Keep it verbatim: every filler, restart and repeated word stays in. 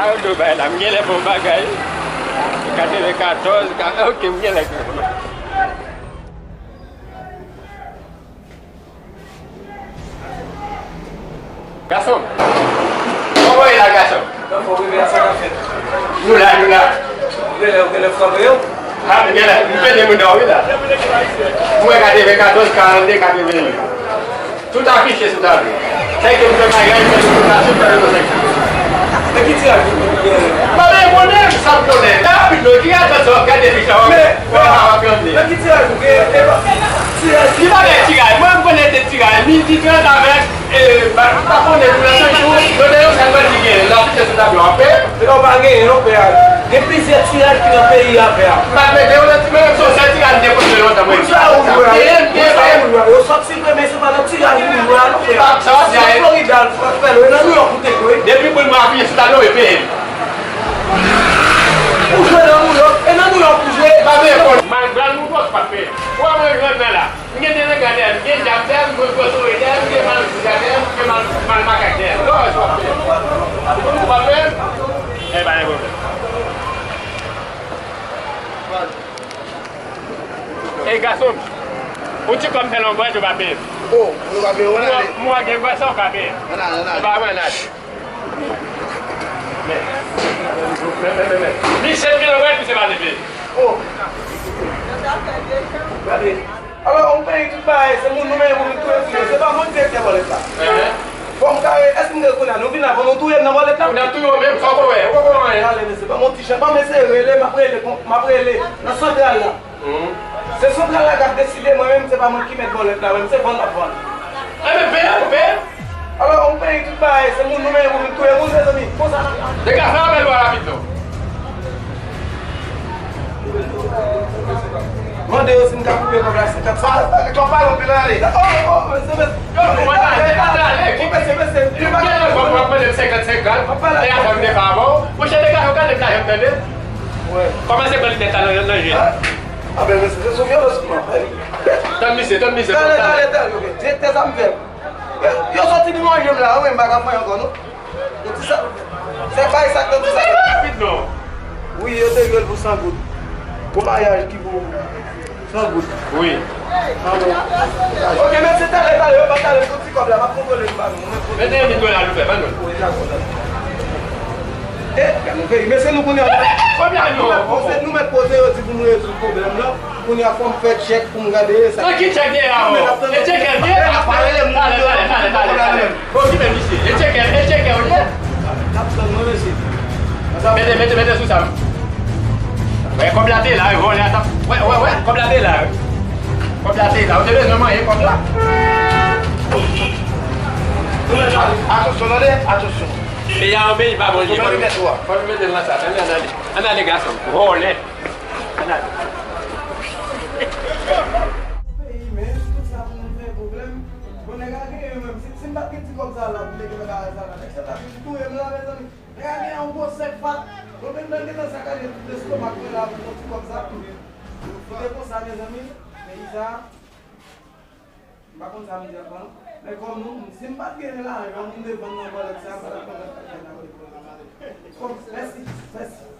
Yo do bay la, m genlè fè yon bagay. Katrevenkatòz, ka, ok, m genlè. Gason, kòman w ye la, gason? Anfòm, wi, men sa k ap fèt? Nou la, nou la. Ou genlè, ou genlè frape yo? Ha, m genlè, m pede moun dòmi la. M wè katrevenkatòz, karannde, katreven. Tout afiche sou tablo. Nèg yo fè bagay, fè repotasyon, fè repotasyon. Men ki tiraj ou gen? Mwen menm, mwen menm, sa m konnen. Nan rapid, non, ki gade sa, w ap gade li sa, w ap, w ap, w ap gade. Men ki tiraj ou gen? E pa, tiraj. Li pa gen tiraj. Mwen, m konnen se tiraj. Midi trant avèk, e, ba, m pa konnen pou nan senk jou, yo te yon sèl bandi gen. L afiche sou tablo a, pè. Se pa w pa genyen non, pè a. Gen plizyè tiraj ki nan peyi a, pè a. M pa t mete yo nan ti menm, se yon sèl tiraj m te pote lontan, mwen. Tiraj ou jwe a, tiraj ou jwe a. Yo sòt siprime, se pa nan tiraj ou jwe a non, pè a. Sa, sa, se nan Florida, l fè l, e nan New York ou te jwe. Depi pou mwen apiye sou tablo, yo peye m. Ou jwe nan New York, e nan New York ou jwe. Pa peye kòb. Malgre nou pòs pa peye. Ou wè mwen jwenn nan la. M gen delenkan dèyè m, m gen djab dèyè m, m gen gwosore dèyè m, m gen mal chita dèyè m, m gen mal, mal makak dèyè m. Lò, w ap fè. Ou pa fè? E pa gen pwoblèm. Ey, gason m, yon ti kòb m fè nan gwèt, ou pa peye m. O, ou pa peye, w ale. M wè gen gwèt sa, ou ka peye m. Ann ale, ann ale. Ou pa wè, ann ale. Men, men, men, men, men. Li sèt kilomèt, misye pa te peye. O. Gade. Alò, ou peye tout bagay, se moun nou menm pou vin touye moun yo. Se pa mwen direktè bòlèt la. Enhen. Fò m kare, èske m gen kounye a? Nou vin la, pou nou touye m nan bòlèt la? Ou nan touye w menm, sa w konn wè, ou konn wè anyen. Ale, mesye, ban m yon ti chan, ban m eseye rele, m ap rele, m ap rele nan santral la. Mhm. Se santral la k ap deside, mwen menm, se pa mwen ki mèt bòlèt la, mwen, se vann m ap vann. Enben, peye, peye. Alò, ou peye tout bagay, se moun nou menm pou vin touye moun, mezanmi. Konsa n ap. Degaje, fè apèl ou a rapid, non. Mande yo si m ka koupe kòb la senkant. Pa, pa, kòb pa lòt, men ale. O, o, o, se, se. Yo, mwen ale, mwen ale. Ou pèse, pèse. Yo, mwen ale, mwen, mwen, mwen, senkant, senkant. E avan m te pa avè w. Monchè, degaje, ou gade m la, janm tande. Kòmanse pran lidè sa nan, nan je. Anben, mesye, se sou vyolans ou pran. Tann misye, tann misye, tann, tann. Talè, talè, talè, ok. Direktè sa m fè. Yo, yo soti di manje m la, wi, m pa ka fè ankò, non. Yo di sa. Se bay sa, yo di sa. Rapid, non. Wi, yo te jwe l pou san goud. Pou maryaj ki pou san goud. Wi. Anben. Ok, mesye, talè, talè, yo pa talè, soti kòb la, m ap kontwole m pa nou. Mete yon vit dola nou fè, ban nou. Wi, dakò, dakò. E, gade yon peyi. Mesye, nou konnen. Kòb la, non. Nou mèt poze, nou mèt poze yo di pou nou rezoud pwoblèm nan. Kounye a fò m fè tchèk pou m gade sa. Nan ki tchèk dèyè a, oh? E tchèk dèyè a? Talè, talè, talè, talè, talè. Bon, ki men misye? E tchèk, e tchèk, ou ye? N ap tann mwen, mesye. Mete, mete, mete sou sa. Wè, kòb la te la, wè, vòlè a t ap, wè, wè, wè, kòb la te la, wè. Kòb la te la, ou te bezwen manyen kòb la. Atansyon, tande, atansyon. Peyi a yon peyi pa bon, li. Fò nou mete l nan sa, ann ale, ann ale, gason, vòlè. Ann ale. Peyi, men, tout sa pou nou fè pwoblèm. Bon, nèg la genyen menm. Si, si m pa t gen ti kòb sa la, pou m te gen bagay sa la, nèg sa t ap vin touye m la, mezanmi. Nèg la genyen yon gwo sèk fat. Bon, menm nan gentan sakane tout lestomak mwen la pou yon ti kòb sa. Pou te konsa, mezanmi, peyi sa. M pa konn sa m di ankò non. Men kòm nou, si m pa t gen lajan pou m te vann nan bòlèt sa, m pa t ap konn sa k ap fèt la. Kòm, mèsi, mèsi.